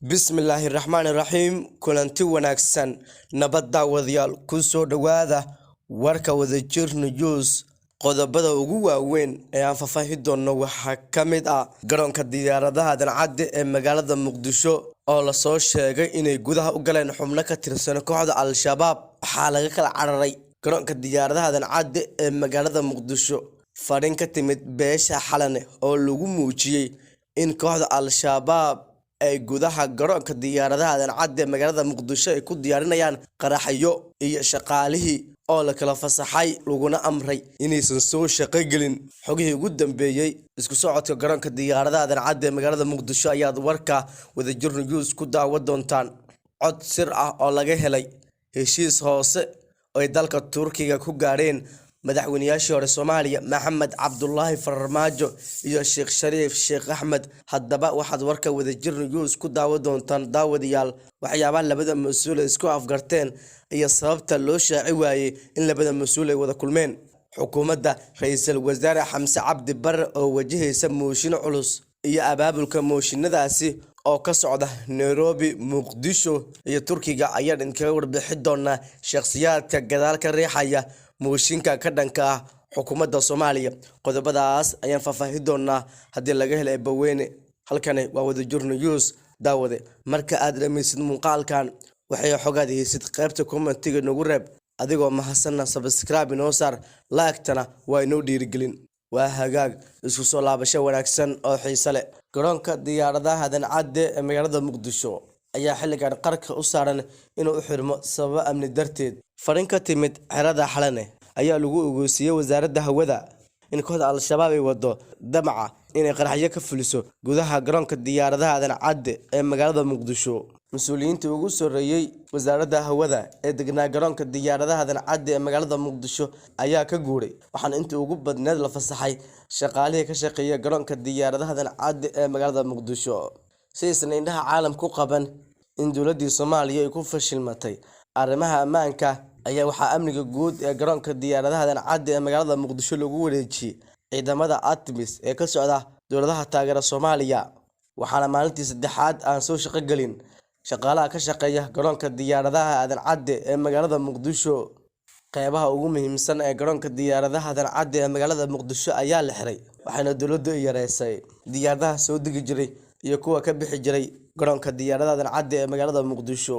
Bismillaahi raxmaani raxiim. Kulanti wanaagsan, nabad daawadayaal, ku soo dhowaada warka Wadajir News. Qodobada ugu waaweyn ee aan faahfaahin doono waxaa ka mid ah garoonka diyaaradaha Aadan Cadde ee magaalada Muqdisho oo lasoo sheegay inay gudaha u galeen xubno ka tirsan kooxda Al-Shabaab. Waxaa laga kala cararay garoonka diyaaradaha Aadan Cadde ee magaalada Muqdisho. Fariin ka timid beesha Xalane oo lagu muujiyey in kooxda Al-Shabaab ay gudaha garoonka diyaaradaha Aadan Cadde ee magaalada Muqdisho ay ku diyaarinayaan qaraxyo, iyo shaqaalihii oo la kala fasaxay laguna amray inaysan soo shaqo gelin. Xogihii ugu dambeeyey isku socodka garoonka diyaaradaha Aadan Cadde ee magaalada Muqdisho ayaad warka Wadajir News ku daawan doontaan. Cod sir ah oo laga helay heshiis hoose oo ay dalka Turkiga ku gaadheen madaxweynayaashii hore Soomaaliya Maxamed Cabdulaahi Farmaajo iyo Sheekh Shariif Sheekh Axmed. Haddaba waxaad warka Wadajir News ku daawan doontaan, daawadayaal, waxyaabaha labada mas-uul ay isku afgarteen iyo sababta loo shaaci waayey in labada mas-uul ay wada kulmeen. Xukuumadda ra-iisul wasaare Xamse Cabdi Barre oo wajahaysa mooshin culus iyo abaabulka mooshinadaasi oo ka socda Nairobi, Muqdisho iyo Turkiga ayaan idinkaga warbixi doonaa shakhsiyaadka gadaal ka riixaya mooshinka ka dhanka ah xukuumadda Soomaaliya. Qodobadaas ayaan faahfaahin doonaa haddii laga helo Eebaweyne. Halkani waa Wadajir News. Daawade, marka aad dhammaysid muuqaalkan, waxay xogaad haysid qaybta commentiga nagu reeb. Adigoo mahadsanna, subscribe inoo saar, like-tana waa inoo dhiirigelin. Waa hagaag, isku soo laabasho wanaagsan oo xiise leh. Garoonka diyaaradaha Aadan Cadde ee magaalada Muqdisho ayaa xilligan qarka u saaran inuu u xirmo sababo amni darteed. Fariin ka timid xerada Xalane ayaa lagu ogeysiiyey wasaaradda hawada in kooxda Al-Shabaab ay wado damaca inay qaraxyo ka fuliso gudaha garoonka diyaaradaha Aadan Cadde ee magaalada Muqdisho. Mas-uuliyiintii ugu sarreeyey wasaaradda hawada ee degnaa garoonka diyaaradaha Aadan Cadde ee magaalada Muqdisho ayaa ka guuray, waxaana intii ugu badneed la fasaxay shaqaalihii ka shaqeeya garoonka diyaaradaha Aadan Cadde ee magaalada Muqdisho, si aysan indhaha caalamku qaban in dowladii Soomaaliya ay ku fashilmatay arrimaha ammaanka. Ayaa waxaa amniga guud ee garoonka diyaaradaha Aadan Cadde ee magaalada Muqdisho lagu wareejiyey ciidamada ATMIS ee ka socda dowladaha taageera Soomaaliya, waxaana maalintii saddexaad aan soo shaqo gelin shaqaalaha ka shaqeeya garoonka diyaaradaha Aadan Cadde ee magaalada Muqdisho. Qeybaha ugu muhiimsan ee garoonka diyaaradaha Aadan Cadde ee magaalada Muqdisho ayaa la xiray, waxaana dowladdu yareysay diyaaradaha soo degi jiray iyo kuwa ka bixi jiray garoonka diyaaradaha Aadan Cadde ee magaalada Muqdisho.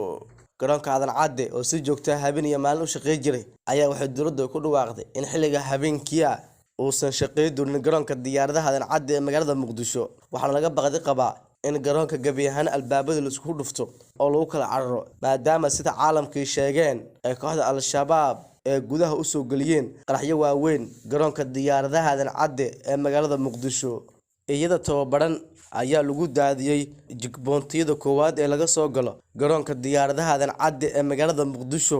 Garoonka Aadan Cadde oo si joogto ah habeen iyo maalin u shaqeyn jiray ayaa waxay dowladdu ku dhawaaqday in xilliga habeenkii ah uusan shaqeyn doonin garoonka diyaaradaha Aadan Cadde ee magaalada Muqdisho, waxaana laga baqdi qabaa in garoonka gebi ahaan albaabada laisku dhufto oo lagu kala cararo, maadaama sida caalamkii sheegeen ay kooxda Al-Shabaab ee gudaha usoo geliyeen qaraxyo waaweyn garoonka diyaaradaha Aadan Cadde ee magaalada Muqdisho. Iyada tababaran ayaa lagu daadiyey checkpointiyada koowaad ee laga soo galo garoonka diyaaradaha Aadan Cadde ee magaalada Muqdisho,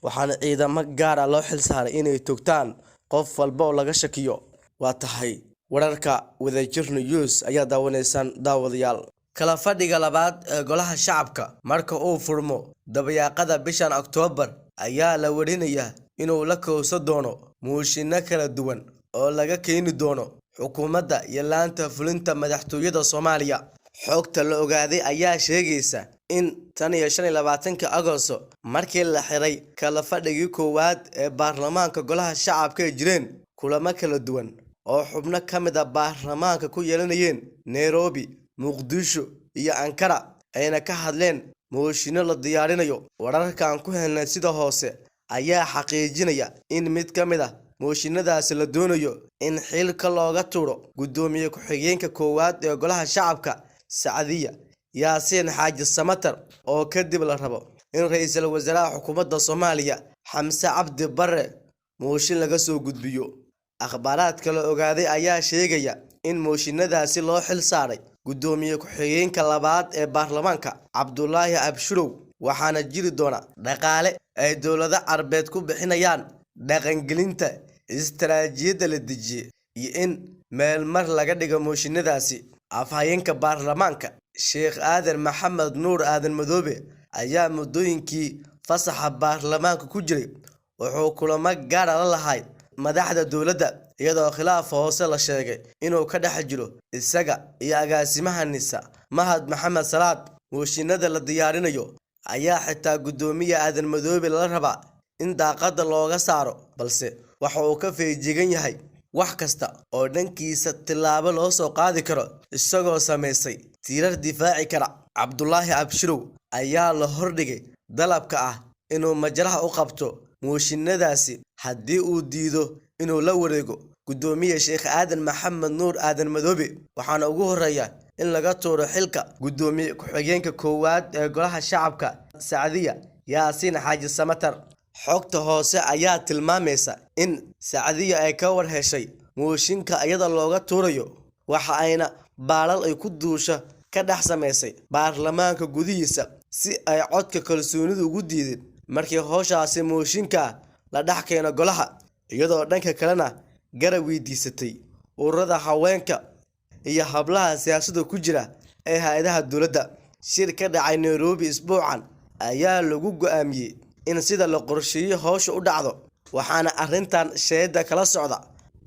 waxaana ciidamo gaar ah loo xilsaaray inay toogtaan qof walba oo laga shakiyo. Waa tahay, wararka Wadajir News ayaa daawanaysaan, daawadayaal. Kala fadhiga labaad ee golaha shacabka marka uu furmo dabayaaqada bishan Oktoobar ayaa la warinayaa inuu la kowsan doono mooshinno kala duwan oo laga keeni doono xukuumadda iyo laanta fulinta madaxtooyada Soomaaliya. Xogta la ogaaday ayaa sheegaysa in tan iyo 25-ka Agosto, markii la xiray kala fadhigii koowaad ee baarlamaanka golaha shacabka, ay jireen kulamo kala duwan oo xubno ka mid ah baarlamaanka ku yeelanayeen Nairobi, Muqdisho iyo Ankara, ayna ka hadleen mooshinno la diyaarinayo. Wararka aan ku helnay sida hoose ayaa xaqiijinaya in mid ka mid ah mooshinadaasi la doonayo in xilka looga tuuro guddoomiye ku-xigeenka koowaad ee golaha shacabka, Sacdiya Yaasiin Xaaji Samatar, oo kadib la rabo in ra-iisul wasaaraha xukuumadda Soomaaliya Xamse Cabdi Barre mooshin laga soo gudbiyo. Akhbaaraadka la ogaaday ayaa sheegaya in mooshinadaasi loo xil saaray guddoomiye ku-xigeenka labaad ee baarlamaanka, Cabdulaahi Abshirow, waxaana jiri doona dhaqaale ay dowlado Carbeed ku bixinayaan dhaqangelinta istaraatiijiyadda la dejiyey iyo in meelmar laga dhigo mooshinadaasi. Afhayeenka baarlamaanka, Sheekh Aadan Maxamed Nuur Aadan Madoobe, ayaa muddooyinkii fasaxa baarlamaanka ku jiray wuxuu kulamo gaara la lahay madaxda dowladda, iyadoo khilaaf hoose la sheegay inuu ka dhex jiro isaga iyo agaasimaha NISA, Mahad Maxamed Salaad. Mooshinada la diyaarinayo ayaa xitaa Guddoomiye Aadan Madoobe lala rabaa in daaqadda looga saaro, balse waxa uu ka feejigan yahay wax kasta oo dhankiisa tillaabo loo soo qaadi karo, isagoo samaystay tiirar difaaci kara. Cabdulaahi Abshirow ayaa la hordhigay dalabka ah inuu majaraha u qabto mooshinadaasi haddii uu diido inuu la wareego Guddoomiye Sheekh Aadan Maxamed Nuur Aadan Madoobe, waxaana ugu horeeya in laga tuuro xilka Guddoomiye ku-xigeenka koowaad ee Golaha Shacabka Sacdiya Yaasiin Xaaji Samatar. Xogta hoose ayaa tilmaamaysa in Sacdiya ay ka war heshay mooshinka iyada looga tuurayo, waxa ayna baalal ay ku duusha ka dhex samaysay baarlamaanka gudihiisa si ay codka kalsoonidu ugu diidin markii howshaasi mooshinka la dhex keeno golaha, iyadoo dhanka kalena garab weydiisatay ururada haweenka iyo hablaha siyaasadda ku jira ee hay'adaha dowladda. Shir ka dhacay Nairobi isbuucan ayaa lagu go'aamiyay in sida la qorsheeyay howsha u dhacdo, waxaana arrintan sheeda kala socda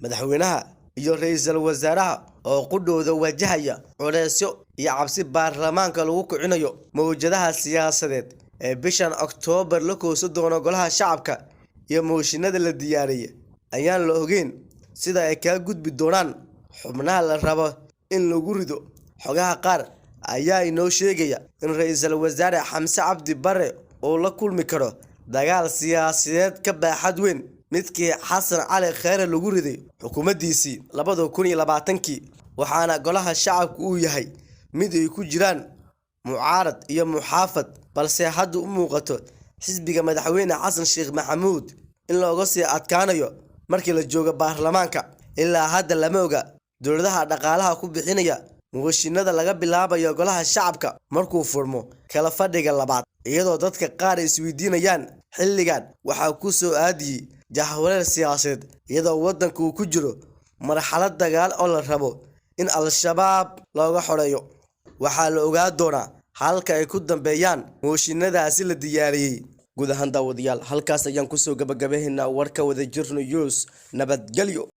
madaxweynaha iyo ra'iisul wasaaraha oo qudhooda wajahaya culeysyo iyo cabsi baarlamaanka lagu kicinayo. Mowjadaha siyaasadeed ee bishan Oktoobar la koosan doono Golaha Shacabka iyo mooshinada la diyaariyay ayaan la ogeyn sida ay kaga gudbi doonaan xubnaha la rabo in lagu rido. Xogaha qaar ayaa inoo sheegaya in ra'iisul wasaare Xamse Cabdi Barre uu la kulmi karo dagaal siyaasadeed ka baaxad weyn midkii Xasan Cali Kheyre lagu riday xukuumaddiisii 2020-kii, waxaana Golaha Shacabka uu yahay mid ay ku jiraan mucaarad iyo muxaafad, balse hadda u muuqato xisbiga madaxweyne Xasan Sheekh Maxamuud in looga sii adkaanayo markii la joogo baarlamaanka. Ilaa hadda lama oga dowladaha dhaqaalaha ku bixinaya mooshinada laga bilaabayo Golaha Shacabka markuu furmo kala fadhiga labaad, iyadoo dadka qaar isweydiinayaan xilligan waxaa ku soo aadiyay jahwareer siyaasadeed, iyadoo waddanka uu ku jiro marxalad dagaal oo la rabo in Al-Shabaab looga xoreeyo. Waxaa la ogaa doonaa halka ay ku dambeeyaan mooshinadaasi la diyaariyay. Guud ahaan daawadayaal, halkaas ayaan kusoo gabagabaynaynaa warka Wadajir News. Nabadgelyo.